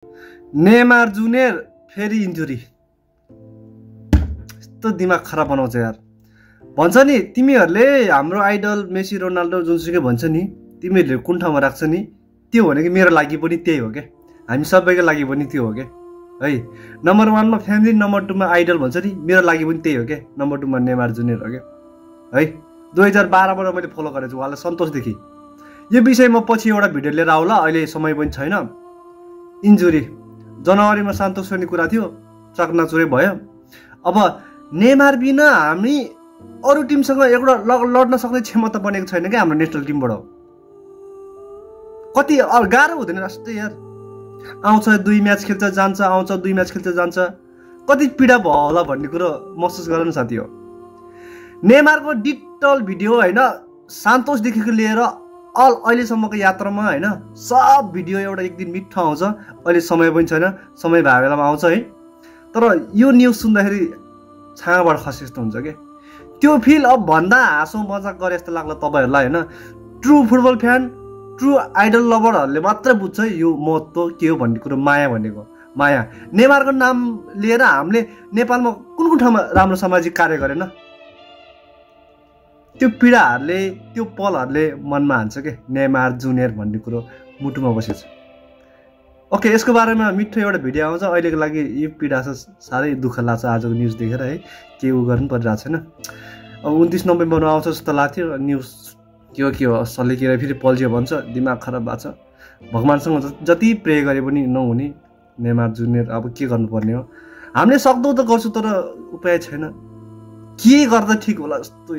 Neymar junior फेरि injury. यस्तो दिमाग खराब बनाउँछ यार। भन्छ नि तिमीहरूले हाम्रो आइडल मेसी रोनाल्डो जुनसुकै भन्छ नि, तिमीहरूले कुन ठाउँमा राख्छ नि, त्यो भनेको मेरो लागि पनि त्यही हो क्या, हामी सबैको लागि पनि त्यो हो क्या है। नम्बर 1 मा फ्यामिली, नम्बर 2 मा आइडल भन्छ नि, मेरो लागि पनि त्यही हो क्या। नम्बर 2 मा नेमार जुनियर हो क्या है। 2012 बाट मैले फलो गरेको छु उहाँलाई सन्तोषदेखि। यो विषयमा पछि एउटा भिडियो लिएर आउला, अहिले समय पनि छैन। इन्जुरी जनवरीमा सान्तोस गर्ने कुरा थियो, चकनाचुरै भयो। अब नेमार बिना हामी अरू टिमसँग एउटा लड्न सक्ने क्षमता बनेको छैन क्या हाम्रो नेसनल टिमबाट। कति गाह्रो हुँदैन जस्तै यार, आउँछ 2 म्याच खेल्छ जान्छ, आउँछ 2 म्याच खेल्छ जान्छ, कति पीडा भयो होला भन्ने कुरो महसुस गर न साथी हो। नेमारको डिटेल भिडियो होइन, सान्तोसदेखिको लिएर अहिलेसम्मको यात्रामा होइन, सब भिडियो एउटा एक दिन मिठो आउँछ। अहिले समय पनि छैन, समय भए बेलामा आउँछ है। तर यो न्युज सुन्दाखेरि छाँबाट खसे जस्तो हुन्छ क्या। त्यो फिल अब भन्दा हाँसो मजाक गरे जस्तो लाग्ला तपाईँहरूलाई होइन। True football fan, true idol लभरहरूले मात्रै बुझ्छ यो महत्त्व के हो भन्ने कुरो। माया भनेको माया। नेमारको नाम लिएर हामीले नेपालमा कुन कुन ठाउँमा राम्रो सामाजिक कार्य गरेन, त्यो पीडाहरूले त्यो पलहरूले मनमा हान्छ क्या। नेमार जुनियर भन्ने कुरो मुटुमा बसेछ। ओके, यसको बारेमा मिठो एउटा भिडियो आउँछ। अहिलेको लागि यो पीडा छ, साह्रै दुःख लाग्छ आजको न्युज देखेर है। के उ गर्नु परिरहेको छैन। अब 29 नोभेम्बरमा आउँछ जस्तो लाग्थ्यो न्युज। के हो सलेकिएर फेरि पल्झियो भन्छ, दिमाग खराब भएको छ। भगवान्सँग जति प्रे गरे पनि नहुने नेमार जुनियर। अब के गर्नुपर्ने हो, हामीले सक्दो त गर्छु तर उपाय छैन। के गर्दा ठिक होला जस्तो